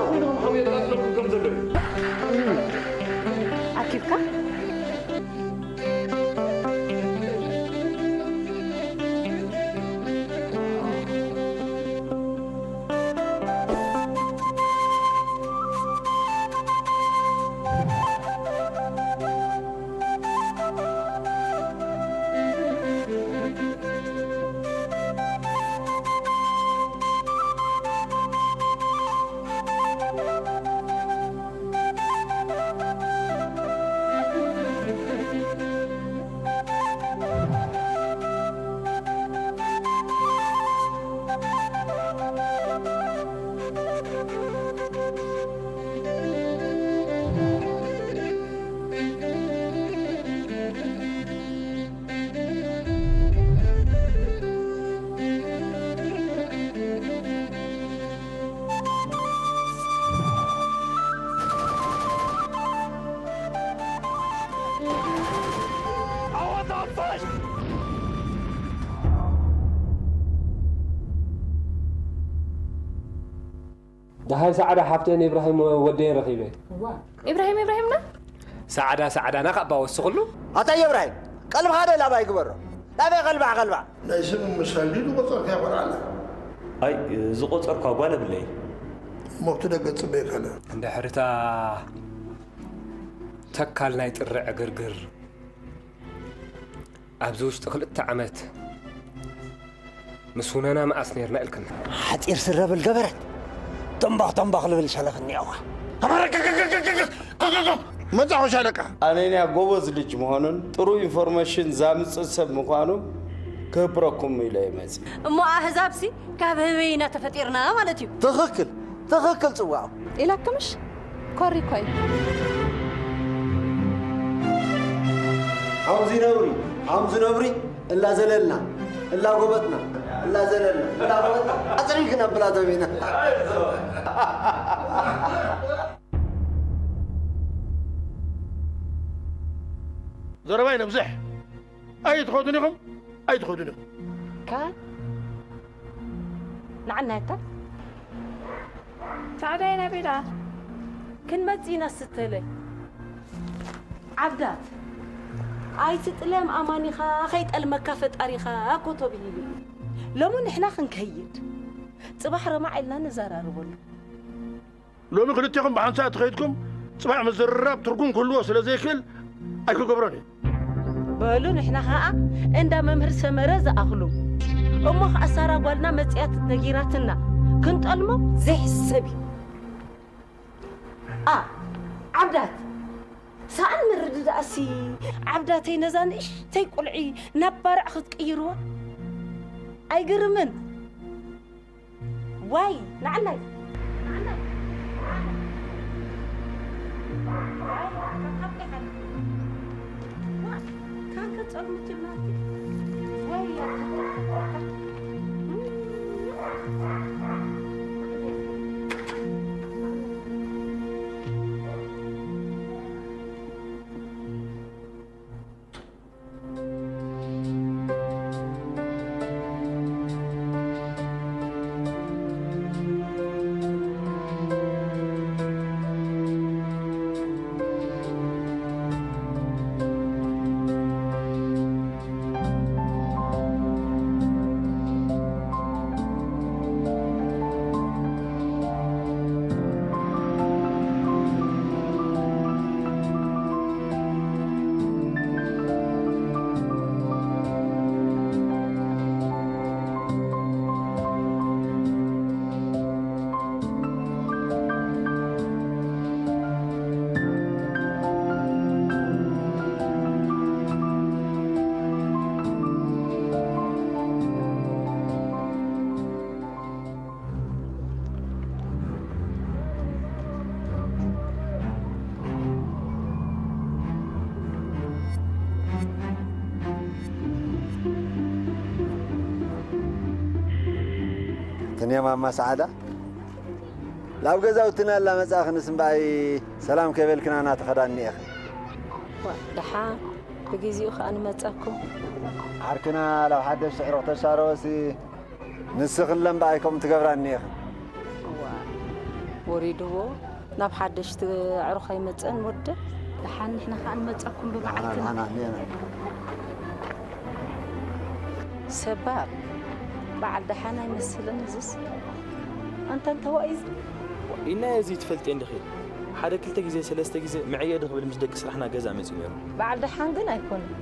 ኩሎም ሓውየ ዝቐትለኩም ከም ዘሎ እዩ። ኣኪብካ ደሃይ ሰዓዳ ሓፍተይን ኢብራሂም ወደይን ረኺበ። ኢብራሂም ኢብራሂምና ሰዓዳ ሰዓዳ ናኻ እባ ወስኽሉ። ኣታ ኢብራሂም ቀልብኻ ዶ ላባይ ግበሮ። ላባይ ቀልባዕ ቀልባዕ። ናይ ስም ምሳል ድዩ ዝቆጸርካያ ቆልዓ ኣላ? ኣይ ዝቆጸርኳ ጓል የብለይ። እሞ ኣብቲ ደገ ጽበየካ ኣላ። እንድሕርታ ተካል ናይ ጥሪ ዕግርግር ኣብዚ ውሽጢ ክልተ ዓመት ምስ ውነና መኣስ ነርና ኢልክና። ሓጺር ስረ ብል ገበረት። ተምባኽ ተምባኽ ልብል ሸለኽ እኒኦዋ። መጻኹ ሻለቃ። ኣነንያ ጎበዝ ልጅ ምዃኑን ጥሩ ኢንፎርሜሽን ዛምጽእ ሰብ ምዃኑ ክህብረኩም ኢለ ይመጽእ። እሞ ኣህዛብሲ ካብ ህበይ ኢና ተፈጢርና ማለት እዩ። ትኽክል ትኽክል ጽዋኡ። ኢላክምሽ ኮሪ ኮይ ሓምዚ ነብሪ ሓምዚ ነብሪ እላ ዘለልና እላ ጎበጥና እላ ዘለልና እላ ጎበጥና ኣጽሪል ክነብላ ተሚና ዘረባይ ነብዝሕ ኣይትኸዱን ኢኹም ኣይትኸዱን ኢኹም ከ ንዓናየታ ሳዕዳይ ናበይ ደኣ ክንመጽእ ኢና ስተለ ዓብዳት ኣይትጥለም ኣማኒኻ ከይጠልመካ ፈጣሪኻ እኮ ተብሂሉ እዩ ሎሚ ንሕና ክንከይድ ጽባሕ ረማዕ ኢልና ንዘራርበሉ ሎሚ ክልቴኹም ብሓንሳእ ተኸይድኩም ጽባሕ ምዝርራብ ትርጉም ክህልዎ ስለ ዘይክእል ኣይክገብሮን እዩ በሉ ንሕና ኸኣ እንዳ መምህር ሰመረ ዝኣኽሉ እሞ ኸኣ ሳራ ጓልና መጽያት ነጊራትና ክንጠልሞ ዘይሕሰብ እዩ ኣ ዓብዳት ሰኣን ምርድዳእሲ ዓብዳተይ ነዛ ንእሽተይ ቁልዒ ናብ ባርዕ ክትቅይርዋ ኣይግርምን ዋይ ንዓናይ ትንያ ማማ ሰዓዳ ላብ ገዛውትና ላመጻእኽንስ እምበኣይ ሰላም ከይበልክና እናተኸዳኒ ኢኺ። ደሓ ብግዜኡ ከኣ ንመጻኩም። ዓርክና ላብ ሓደሽ ስዕሪ ክተሻረወሲ ንስኽን ለምበኣይ ከምኡ ትገብራኒ ኢኽን። ወሪድዎ ናብ ሓደሽቲ ኣዕሩኽ ኣይመጸን ወደ። ደሓን ንሕና ከኣ ንመጸኩም ብመዓልትና። ሰባር በዓል ደሓን ኣይመስልን እዝስ። ኣንታ እንተዋኢዝ ኢልና እዚ ትፈልጥ እንድኺ። ሓደ ክልተ ግዜ ሰለስተ ግዜ ምዕየ ድኽብል ምስ ደቂ ስራሕና ገዛ መጺኡ ነይሩ። በዓል ደሓን ግን ኣይኮነን።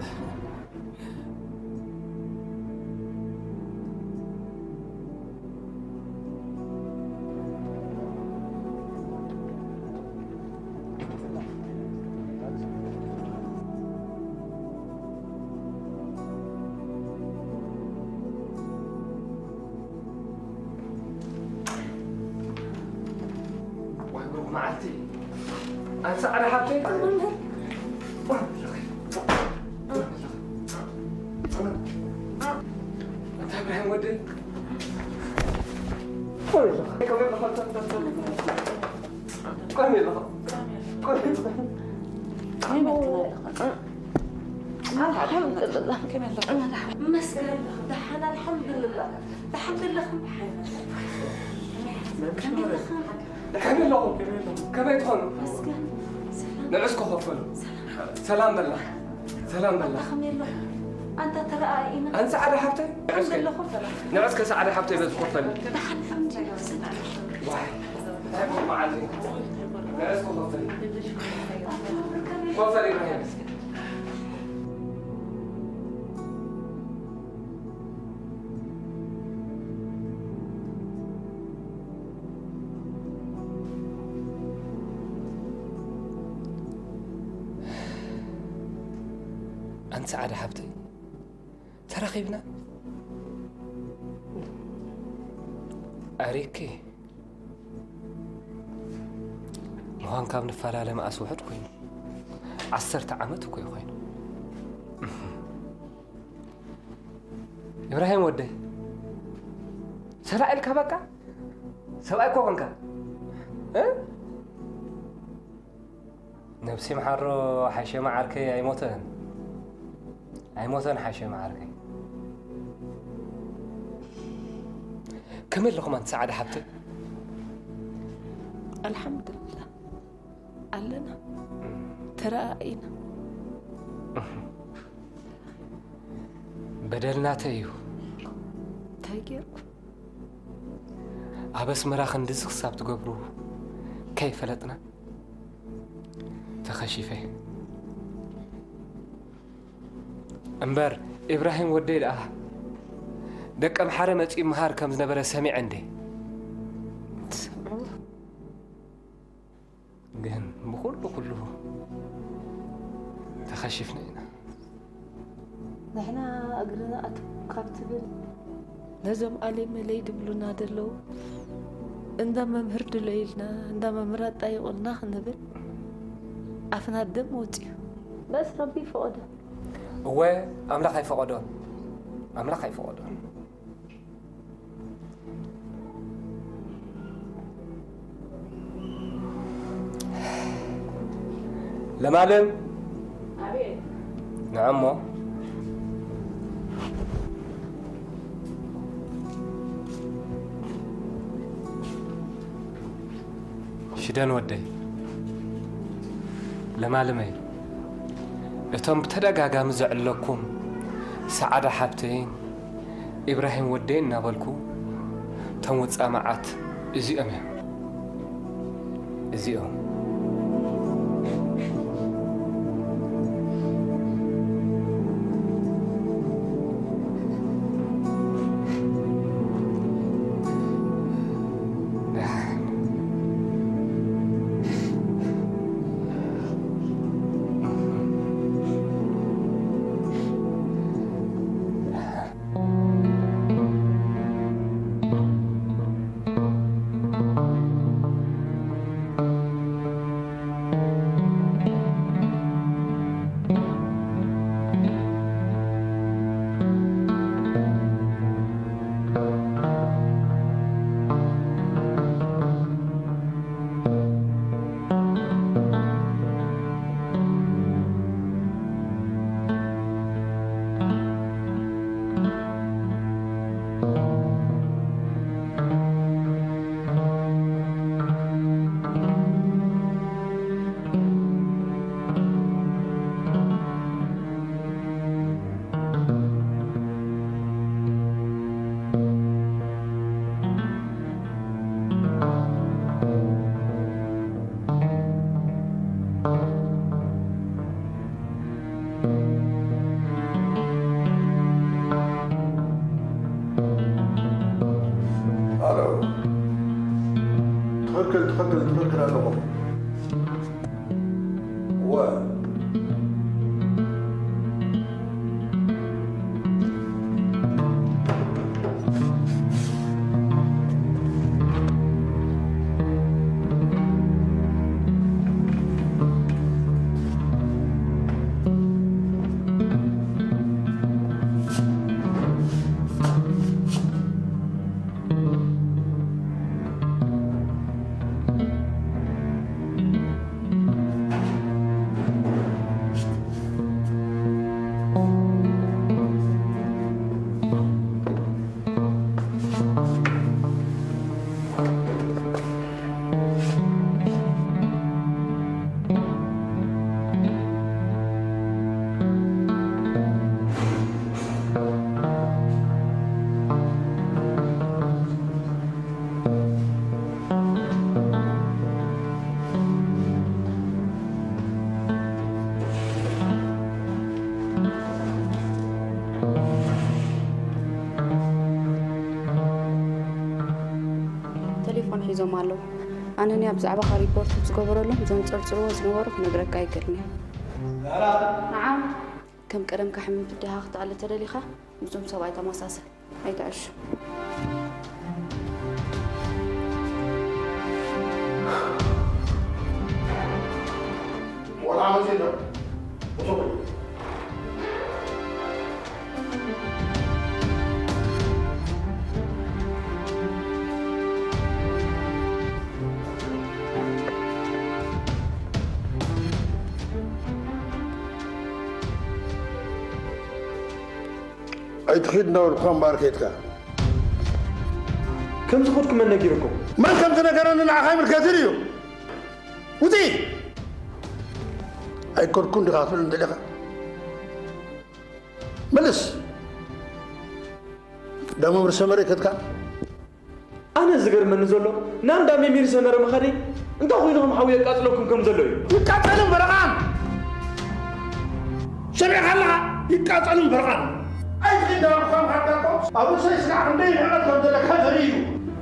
ወይ ብሩኽ መዓልቲ። ኣንሳ ዓደ ሓብተይ። ኣንታ እብራሂም ወደይ። ቆም ኢልኻ። ቆም ኢልኻ። ኣልሓምዱሊላህ። መስገን ደሓን ኣልሓምዱሊላህ። ደሓን ዘለኹም? ከመይ ኣለኹም? ከመይ ትኾኑ? መስገን። ንዑ እስከ ኮፍ በሉ። ሰላም በላ። ሰላም በላ። ኣንታ ከመይ ኣለኹም? ኣንታ ተረኣኢና። ኣንሳ ዓደ ሓብተይ። ንዑ እስከ። ኣለኹም ተረኣ። ንዑ እስከ ሰዓደ ሓብተይ በዚ ኮፍ በሉ። ደሓን ሓምዲ። ዋይ። እንታይ መዓልቲ? ንዑ እስከ ኮፍ በሉ። ኮፍ በሉ ኢብራሂም። ኣንቲ ሰዓዳ ሓብተይ፣ ተራኺብና። ኣሬኪ፣ ምዃን ካብ ንፈላለ መኣስ ውሑድ ኮይኑ፣ ዓሰርተ ዓመት እኮ እዩ ኮይኑ። ኢብራሂም ወደይ፣ ሰብኣይ ኢልካ በቃ? ሰብኣይ እኮ ኮንካ። እ? ነብሲ መሓሮ ሓሸማ ዓርከይ ኣይሞተን። ኣይሞተን ሓሸማ ዓርከይ። ከመይ ኣለኹም ኣንቲ ሰዓዳ ሓብተይ? ኣልሓምዱሊላህ። ኣለና። ተረኣኢና። በደል ናተይ እዩ። እንታይ ጌርኩ? ኣብ ኣስመራ ክንድዚ ክሳብ ትገብሩ ከይፈለጥና ተኸሺፈ። እምበር ኢብራሂም ወደይ ደኣ ደቀምሓረ መጺኡ ይመሃር ከም ዝነበረ ሰሚዐ እንዴ። ትሰምዑ? ግን ብኹሉ ኩሉ ተኸሺፍና ኢና። ንሕና እግርና ኣትው ካብ ትብል፣ ነዞም ኣሌ መለይ ድብሉና ደለዉ፣ እንዳ መምህር ድሎ ኢልና፣ እንዳ መምህር ኣጣይቑልና ክንብል ኣፍና ደም ወጺኡ። በስ ረቢ ፈቐዶ። እወ፣ ኣምላኽ ኣይፈቐዶን። ኣምላኽ ኣይፈቐዶን። ለማለም። ኣቤት። ንዐሞ። ሽደን ወደይ፣ ለማልመይ፣ እቶም ብተደጋጋሚ ዘዕለኩም ሰዓዳ ሓብተይን ኢብራሂም ወደይን እናበልኩ፣ እቶም ውጻእ መዓት እዚኦም እዮም። እዚኦም። ትኽክል፣ ትኽክል፣ ትኽክል ኣለኹም። እወ። ቴሌፎን ሒዞም ኣለዉ። ኣነ ንያ ብዛዕባኻ ሪፖርት ዝገበረሎም ዘንጸርጽርዎ ዝነበሩ ክነግረካ ኣይክእልን እየ። ዛራ! ንዓም። ከም ቀደምካ ሕምም ፍዳኻ ክትኣሊ ተደሊኻ ምስዞም ሰብኣይ ተመሳሰል። ኣይትዕሹ። ቆልዓ መጺኡ ኣሎ። እቶ ኣይትኺድ እናበልኩኻ እምበኣር ከይድካ። ከም ዝኸድኩ መን ነጊርኩም? መን ከም ዝነገረኒ ንዓኻ ኣይምልከትን እዩ። ውጺ! ኣይከድኩን ዲኻ ክትብል እንደለኻ? መልስ! ዳሞ ምርሰ መሬት ከድካ? ኣነ ዝገርመኒ ዘሎ፣ ናንዳ ሜሚር ሰመረ ምኻደይ እንታይ ኮይኑ ከም ሓዊ የቃጽለኩም ከም ዘሎ እዩ። ይቃጸልን በረቓን! ሰሚዕካ ኣለኻ? ይቃጸልን በረቓን! ኣይትኺድ ዳርኳ ምኻድካ እኮ ኣብ ርእሰይ ስጋዕ ክንደይ ንዕቐት ከም ዘለካ ዘርኢ እዩ።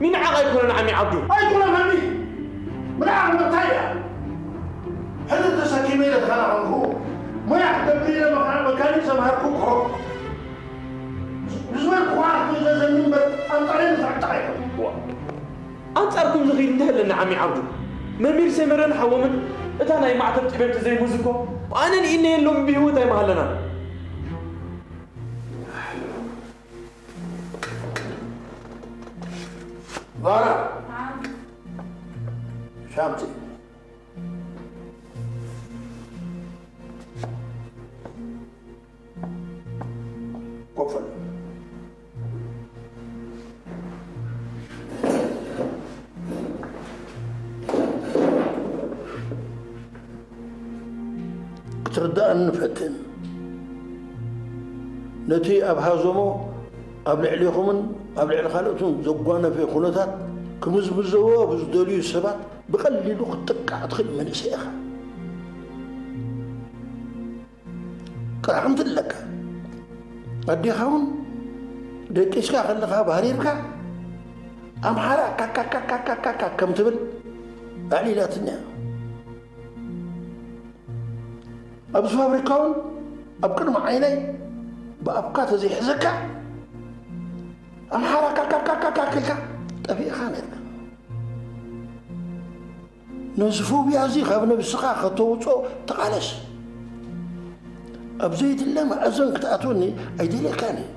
ሚንዓቕ ኣይኮነን ዓሚ ዓብዱ። ኣይኮነን ሃኒ! ምንዓቕ እንታይ እያ? ሕድር ተሰኪመ ኢለ ተኸናኸንኩ። ሞያ ክገብር ኢለ መኻና መካኒክ ዘምሃርኩ እኮ። ንዝበልኩ ዓርኩ ዘዘኒ እምበር ኣንጻረይ ንፍዕጣ ኣይኮን። ዋ። ኣንጻርኩም ዝኺድ እንተህለኒ ዓሚ ዓብዱ፣ መሚር ሰመረን ሓዎምን እታ ናይ ማዕተብ ጥበብ ተዘይሙዝ እኮ ኣነን ኢነ የሎም ብህይወት ኣይመሃለናን። ዛራ። ሻምቲ። ኮፈል። ክትርድኣኒ ፈትን። ነቲ ኣብ ሃዞሞ ኣብ ልዕሌኹምን ኣብ ልዕሊ ካልኦትን ዘጓነፈ ኩነታት ክምዝምዘዎ ኣብ ዝደልዩ ሰባት ብቐሊሉ ክትጥቃዕ ትኽእል መንእሰይ ኢኻ። ቅርሕንቲ ኣለካ። ኣዴኻ እውን ደቂስካ ከለኻ ባህሪርካ ኣምሓራ ካካካካካካ ከም ትብል ኣዕሊላትኒ እያ። ኣብዚ ፋብሪካ እውን ኣብ ቅድሚ ዓይነይ ብኣፍካ ተዘይሕዘካ ኣምሓራ ካካካካካ ኢልካ ጠፊእኻ ነርካ። ነዚ ፎብያ እዚ ካብ ነብስኻ ከተውፅኦ ተቓለስ። ኣብ ዘይድለ ማዕዘን ክትኣትወኒ ኣይደልየካን እየ።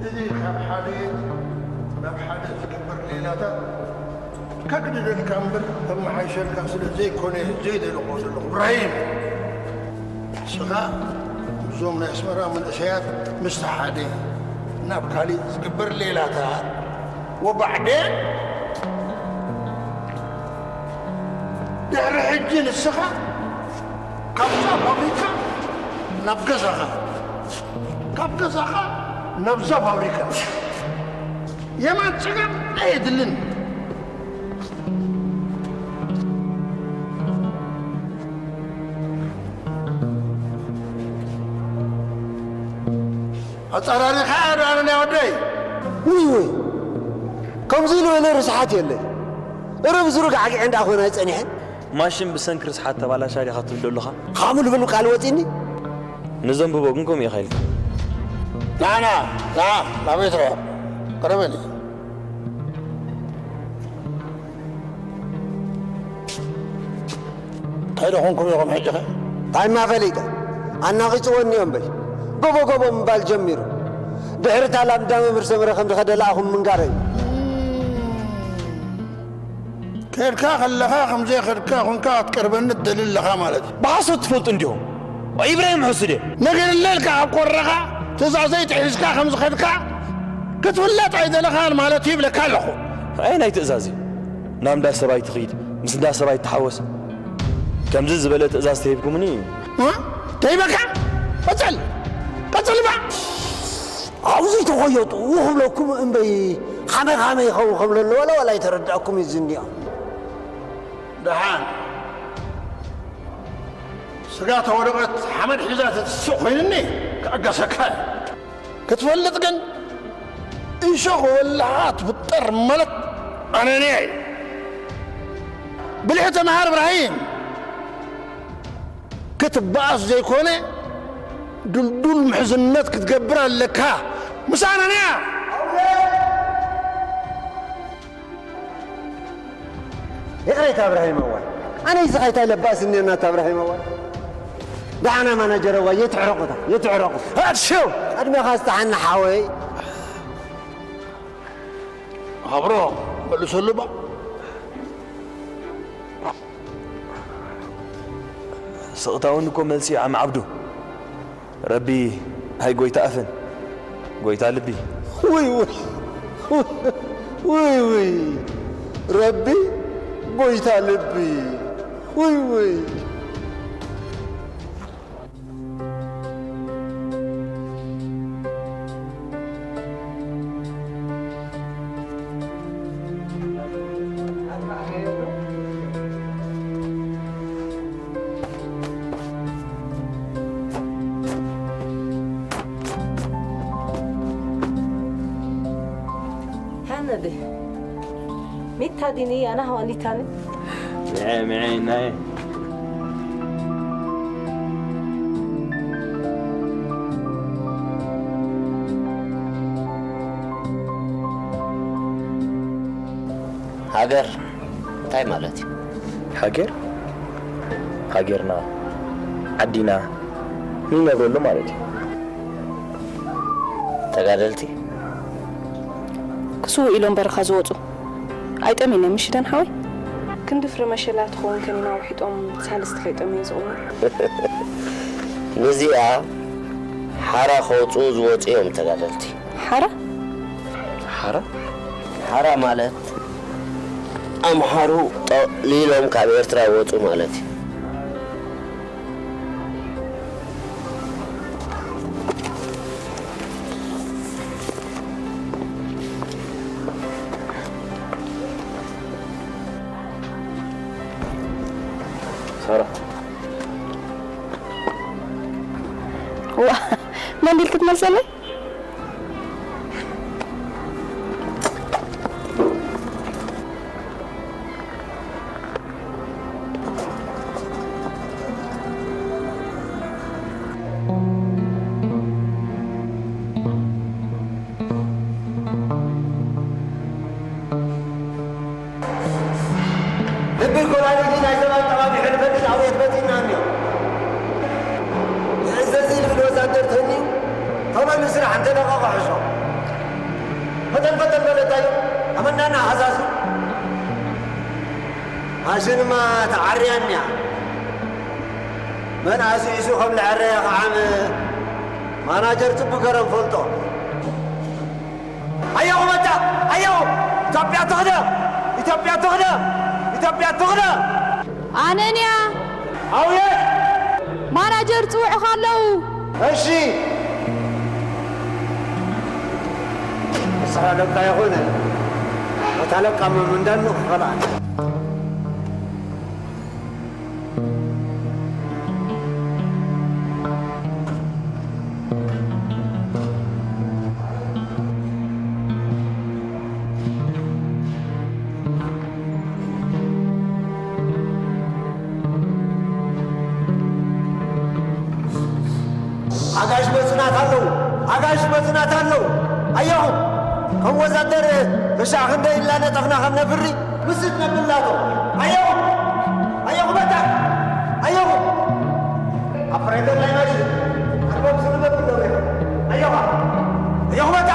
እዚ ካብ ሓደ ናብ ሓደ ዝግበር ሌላታት ከግድደልካ እምበር ከመሓይሸልካ ስለ ዘይኮነ ዘይደለኹዎ ዘለኹ። እብራሂም፣ ንስኻ ምስዞም ናይ ኣስመራ መንእሰያት ምስቲ ሓደ ናብ ካሊእ ዝግበር ሌላታት ወባዕዴን ድሕሪ ሕጂ ንስኻ ካብዛ ፋብሪካ ናብ ገዛኻ፣ ካብ ገዛኻ ናብዛ ፋብሪካ የማን ጸጋም ኣየድልን። ኣጻራሪኻ ዶ ኣነ ናይ ወደይ? ውይ ውይ፣ ከምዚ ኢሉ ኢለ ርስሓት የለይ። እረ ብዝሩ ጋዕጊዐ እንዳ ኾነ ኣይጸኒሐን። ማሽን ብሰንኪ ርስሓት ተባላሻ ዲኻ ትብል ዘለኻ? ከምኡ ልብል ቃል ወጺኒ። ንዘንብቦ ግን ከምኡ ኢኻ ኢልካ። ና፣ ና፣ ና፣ ናበይ ትረኸብ? ቅረበኒ። እንታይ ደኾንኩም ኢኹም ሕጂ ኸ? እንታይ ማፈሊጠ? ኣናቒጽዎ እኒኦ እምበይ። ጎቦ ጎቦ ምባል ጀሚሩ። ድሕሪ እታ ላምዳ መምህር ሰመረ ከም ዝኸደ ለኣኹም ምንጋረይ። ከድካ ከለኻ ከም ዘይኸድካ ኹንካ ክትቀርበኒ ትደሊ ኣለኻ ማለት እዩ። ብሓሶት ትፈልጡ እንዲኹም። ኢብራሂም ሕሱድ እየ። ነጊርለይ ኢልካ ኣብ ቆረኻ ትእዛዘይ ጥሒስካ ከም ዝኸድካ ክትፍለጥ ኣይደለኻን ማለት እዩ ይብለካ ኣለኹ። ኣየናይ ትእዛዝ እዩ? ናብ እንዳ ሰብ ኣይትኺድ፣ ምስ እንዳ ሰብ ኣይትሓወስ። ከምዚ ዝበለ ትእዛዝ ተሂብኩምኒ። እ? ተሂበካ? ቀጽል! ቀጽል እባ! ኣብዚ ተኾየጡ ክብለኩም እምበይ፣ ኻመይ ኻመይ ይኸውን ከም ለሎ ዋላ ዋላ ኣይተረዳእኩም እዩ ዝኒኦ። ደሓን ስጋ ተወደቐት ሓመድ ሒዛ ተትስእ ኮይንኒ ክዕገሰካ እየ። ክትፈልጥ ግን እሾኽ ወላኻ ትፍጠር ማለት ኣነንያ እዩ። ብልሒ ተምሃር እብራሂም። ክትበኣስ ዘይኮነ ድልዱል ምሕዝነት ክትገብር ኣለካ። ምስ ኣነንያ። ይቕሬታ እብራሂም ኣዋይ። ኣነ ይዝኻይታ ለባእስ እኔና እታ እብራሂም ኣዋይ። ደሓና ማናጀር ኣዋይ፣ የትዕረቑታ፣ የትዕረቑ። ኣትሽው! ዕድሜኻ ዝጠሓና ሓወይ። ሃብሮ፣ መልሰሉ እባ። ስቕታ እውን እኮ መልሲ እዩ ዓም ዓብዱ። ረቢ ኣይ ጎይታ ኣፍን ጎይታ ልቢ። ውይ ውይ፣ ውይ ውይ፣ ረቢ ጎይታ ልቢ። ውይ ውይ። ሃነደ ሚታ ዲኒ ኣና ሃዋኒታኒ። ምዔ፣ ምዔ፣ ናይ። ሃገር እንታይ ማለት እዩ? ሃገር፣ ሃገርና፣ ዓዲና ንነብረሉ ማለት እዩ። ተጋደልቲ ክስውኡ ኢሎም በረኻ ዝወፁ ኣይጠምዩን እዮም፣ ምሽ ደን ሓወይ? ክንዲ ፍረ መሸላ ትኸውን ከኒና ውሒጦም ሳልስቲ ከይጠምዩ ዝቕሙ። ንዚኣ ሓራ ከውፅኡ ዝወፁ እዮም ተጋደልቲ። ሓራ? ሓራ? ሓራ ማለት ኣምሓሩ ጠቕሊሎም ካብ ኤርትራ ወፁ ማለት እዩ። ሳራ። ዋ፣ መንዲል ክትመልሰለይ? ልቢ ኮላሊቲ ናይ ዘባን ጠባቢሑ ንፈልጥ ኣውየት በጺሕና እኒኦ። ንእዘዚ ልብል ወዛደር ተንዩ፣ ቶሎ ንስራሕ እንተለቐቐ ሕሾ። ፈጠን ፈጠን በለታዮ፣ ኣመናና ሓዛዙ። ማሽንማ ተዓርያ እኒኣ። መን ኣስዒሱ ከም ልዕረየ ኸዓም ማናጀር ጽቡቅ ገረን ፈልጦ። ኣየኹ መታ! ኣየኹ! ኢትዮጵያ ትኽደም! ኢትዮጵያ ትኽደም! ኢትዮጵያ ትኽደም! ኣነንያ! ኣውየት! ማናጀር ጽውዑኻ ኣለዉ። እሺ። ንስኻ ለቃ ይኹን፣ እታ ለቃ መም እንዳኑ ክኸልኣት። መዝናት ኣለዉ። ኣየኹም ከም ወዛደር ርሻዕ ክንደይ ኢልና ነጠፍና ከም ነፍሪ ምስት ነብላቶ። ኣየኹም ኣየኹም ኣታ ኣየኹም ኣብ ፍሬተር ላይ ማሽ ኣልቦም ስንበት ኣለዉ። ኣየኹም ኣየኹም ኣታ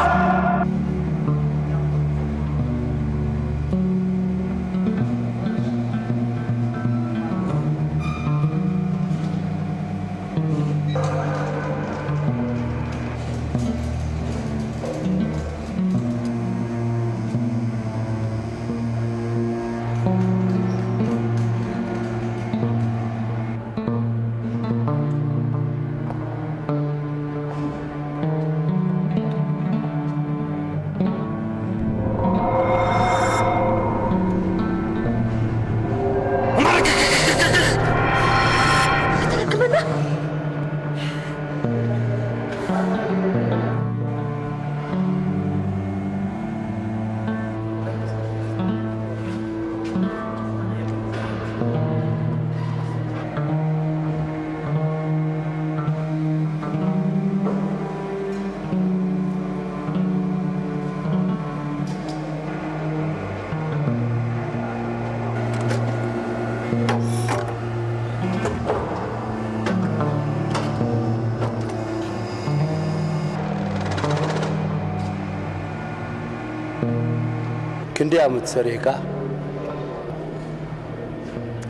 ክንደይ ዓመት ሰሪሕካ?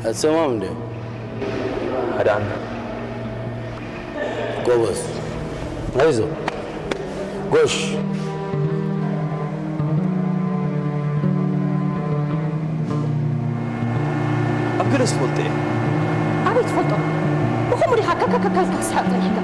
ኣትሰማም እንደ ሓደ ዓመት። ጎበዝ። ኣይዞ። ጎሽ። ኣብ ገለ ዝፈልጦ እየ። ኣበይ ትፈልጦ? ብኸምኡ ዲኻ ካካካካ ኢልካ ክትስሕቕ ጸኒሕካ?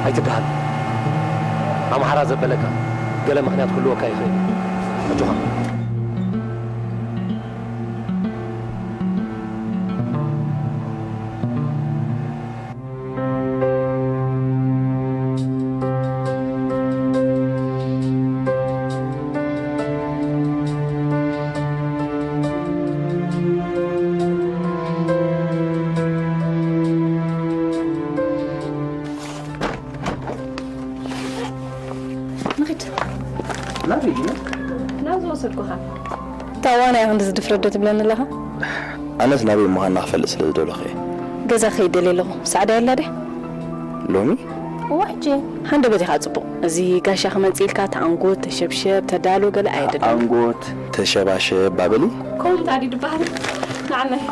ኣይትደሃል። ኣምሓራ ዘበለካ ገለ ምኽንያት ክህልወካ ይኽእል እዩ። ኣጆኻ። ንኺድ። ናበይ ግን? ናብ ዝወሰድኩኻ። እታ ዋና እያ ክንድዚ ድፍረት ዶ ትብለኒ ኣለኻ? ኣነስ ናበይ ምዃንና ክፈልጥ ስለ ዝደለኹ እየ። ገዛ ክኸይድ ደልየ ኣለኹ። ሰዓዳ የላ ድያ? ሎሚ? እዋ ሕጂ። ሃንደበት ኢኻ ጽቡቕ። እዚ ጋሻ ክመጽእ ኢልካ ተኣንጎት፣ ተሸብሸብ፣ ተዳሎ ገለ ኣየድልን። ተኣንጎት፣ ተሸባሸብ ባበሊ? ከምኡ እንታይ ድዩ ድበሃል? ንዓናይ።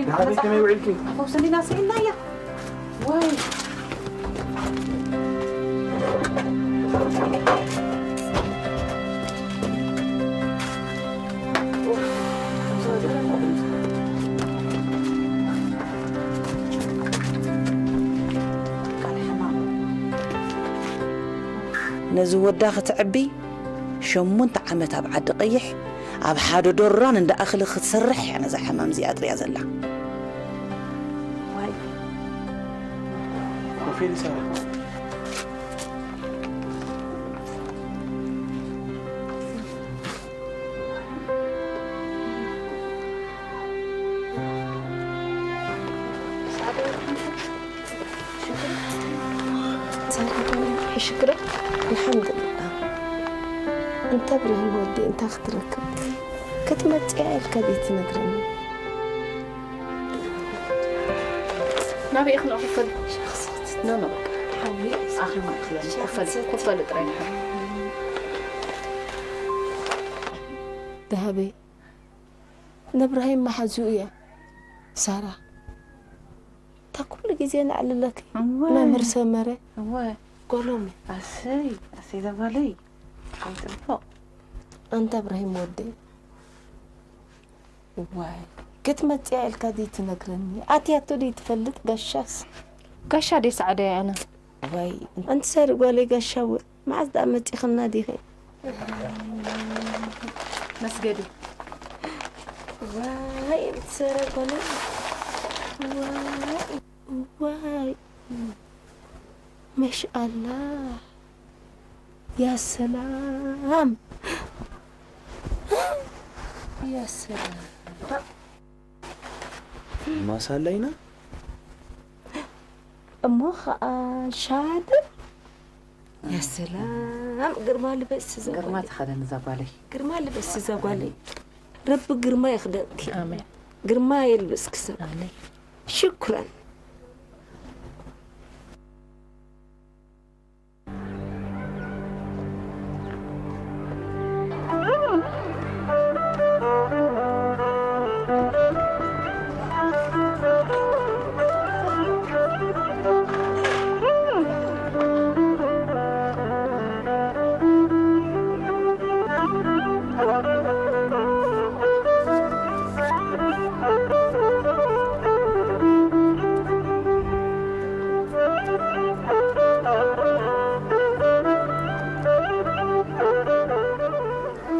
ደሓር ከመይ ውዒልኪ? ፈውሰሊና ስኢልና እያ። ወይ። ነዚ ወዳ ክትዕቢ ሸሞንተ ዓመት ኣብ ዓዲ ቀይሕ ኣብ ሓደ ዶራን እንዳ እኽሊ ክትሰርሕ እያ ነዛ ሕማም እዚኣ ኣጥርያ ዘላ። ሽግረ ኣልሓምዱሊላህ። እንተ ብርሂም ወዲ እንታይ ክትረክብ ክትመጽያ ኢልካ ዘይትነግረኒ? ናበይ ኢኺ ንዕኹ ፈል? ኖ፣ ኖ፣ በቃ። ሓዊ ኣኺ ንዕኹ ፈል፣ ኮፍ በሉ ጥራይ ንሕና። ደሃበይ፣ ንብራሂም መሓዝኡ እያ። ሳራ፣ እታ ኩሉ ግዜ ነዕልለኪ። እወ። መምህር ሰመረ። እወ። ጎሎም። ኣሰይ፣ ኣሰይ ዘጓለይ። ኣይ ጽቡቕ። ኣንታ እብራሂም ወደይ። ዋይ፣ ክትመጽያ ኢልካ ዘይትነግረኒ? ኣትያቶ ደይትፈልጥ ጋሻስ? ጋሻ ደይ ሰዓደ ኣነ። ዋይ፣ ኣንቲ ሰሪ ጓለይ ጋሻ እወ። መዓዝ ደኣ መጺኽና ዲኺ? መስገዲ። ዋይ፣ ኣንቲ ሰሪ ጓለይ። ዋይ፣ ዋይ። ማሻኣላህ። ያ ሰላም። ያ ሰላም። ማሳላይና? እሞ ኸኣ ሻድር። ያ ሰላም። ግርማ ልበስ እዛ ግርማ ጓለይ። ተኸደን እዛ ጓለይ። ግርማ ልበስ እዛ ጓለይ። ረቢ ግርማ ይኽደንኪ። ኣሜን። ግርማ የልብስኪ ሰብ። ኣሜን። ሽኩራን።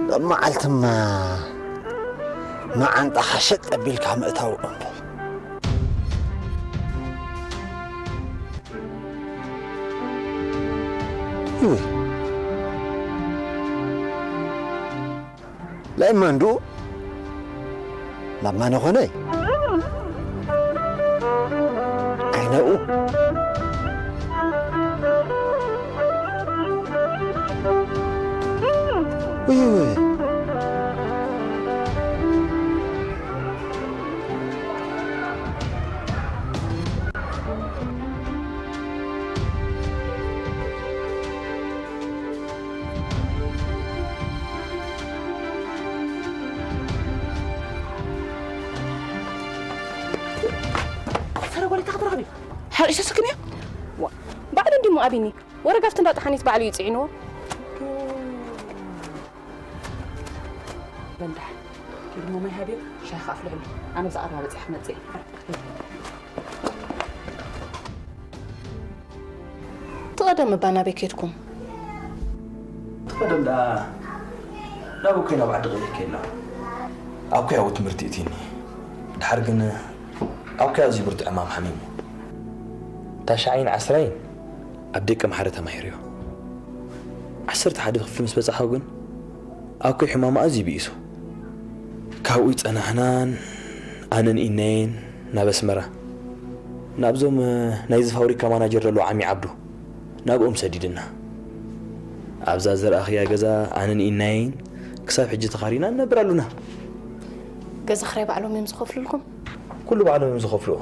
ሎመዓልትማ መዓንጣኻ ሸጥ ኣቢልካ ምእታው እምበር። እውይ። ላይማ እንዱ ላማ ነኾነይ። ኣይነኡ። ውይ፣ ውይ። ሰረጎሊታ ክትረኽቢ ሓሪሰ ስክን እያ። ዋ፣ ባዕሉ እንዲሞ ኣቢኒ። ወረጋፍቲ እንዳ ጠሓኒት ባዕሉ እዩ ጽዒንዎ። በልዳሕ፣ ኪድሞ ማይ ሃብዮ፣ ሻሂ ከኣፍልሕሉ። ኣነ ብዛ ቀረባ በጺሐ ክመጽእ እየ። ትቐደም እባ ናበይ ኬድኩም? ትቐደም ደኣ ናብ እኮይ ናብ ዓዲ ቐይሕ ከይድና። ኣኮይ ኣብኡ ትምህርቲ እትይኒ። ድሓር ግን ኣኮይ ኣዝዩ ብርቱዕ ሕማም ሓሚሙ። ታሽዓይን ዓስራይን ኣብ ደቂ ምሓረ ተማሂሩዮ። ዓሰርተ ሓደ ክፍሊ ምስ በጻሕኹ ግን ኣኮይ ሕማሙ ኣዝዩ ብኢሱ። ካብኡ ይጸናሕናን ኣነን ኢነይን ናብ ኣስመራ ናብዞም ናይዚ ፋብሪካ ማናጀር ዘለዉ ዓሚ ዓብዱ ናብኦም ሰዲድና። ኣብዛ ዘርኣኽያ ገዛ ኣነን ኢናይን ክሳብ ሕጂ ተኻሪና ንነብር ኣሉና። ገዛ ክራይ ባዕሎም እዮም ዝኸፍሉልኩም? ኩሉ ባዕሎም እዮም ዝኸፍልዎ።